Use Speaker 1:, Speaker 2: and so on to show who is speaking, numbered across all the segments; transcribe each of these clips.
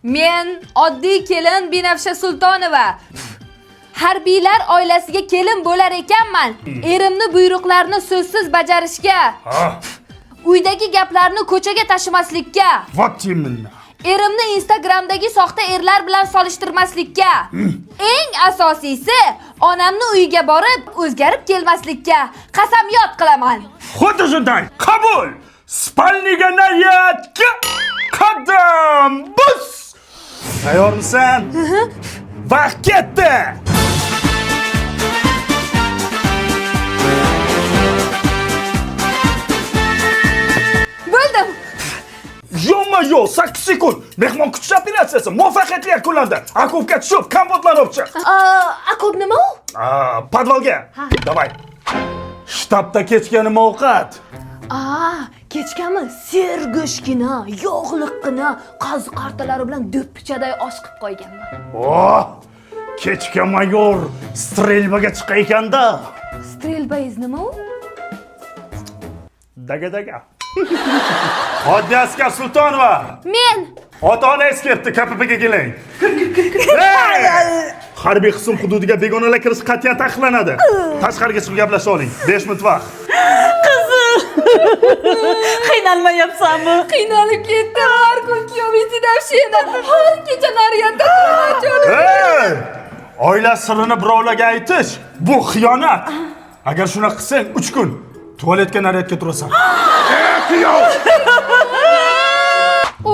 Speaker 1: Men oddiy kelin Binafsha Sultonova. Harbiylar oilasiga kelin bo'lar ekanman. Erimni buyruqlarini so'zsiz bajarishga,
Speaker 2: Ha,
Speaker 1: uydagi gaplarni ko'chaga tashimaslikka,
Speaker 2: вот именно.
Speaker 1: Erimni Instagramdagi soxta erlar bilan solishtirmaslikka, eng asosiysi onamni uyiga borib o'zgarib kelmaslikka qasamyod qilaman.
Speaker 2: Xuddi shunday. Qabul. Спальни ga наряд ga qadam bos. Tayyormisan? Vaqt ketdi.
Speaker 1: Bo'ldim.
Speaker 2: Ё-моё, 8 sekund. Mehmon kutish operatsiyasi muvaffaqiyatli yakunlandi. Окоп ga tushib, kompotlar olib chiq.
Speaker 1: Окоп nima u?
Speaker 2: A, подвал ga. Давай. Shtabda kechga nima ovqat?
Speaker 1: Aa, kechkami sergo'shtgina, yog'liqqina, qazi qartalari bilan do'ppichaday osh qilib qo'yganman.
Speaker 2: Oh, kechga mayor стрельба ga chiqa ekanda.
Speaker 1: Стрельба iz nima u?
Speaker 2: Daga daga. Oddiy askar Sultonova.
Speaker 1: Men.
Speaker 2: Ota onangiz kelibdi, KPP ga keling. Hey! Harbiy qism hududiga begonalar kirish qat'iyan taqiqlanadi. Tashqariga chiqib gaplasha oling. 5 minut vaqt.
Speaker 3: Qiynalmayapsanmi?
Speaker 1: Qiynalib ketdim. Har kun kuyov дедовщина, har kecha наряд da turaman, jonim.
Speaker 2: Hey! Oila sirini birovlarga aytish bu xiyonat. Agar shunaqa qilsang, 3 kun tualetga наряд ga turasan. Ey, kuyov!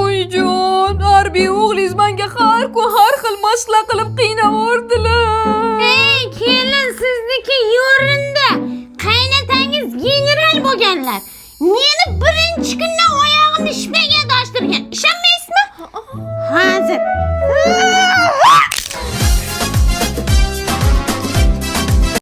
Speaker 1: Oyijon, harbiy o'g'lingiz menga har kun har xil mashqlar qilib qiynavordilar.
Speaker 4: Ey kelin, sizniki yo'rinda. Qaynotangiz general bo'lganlar. Meni birinchi kundan oyog'imni shpaga adashtirgan. Ishonmaysiz.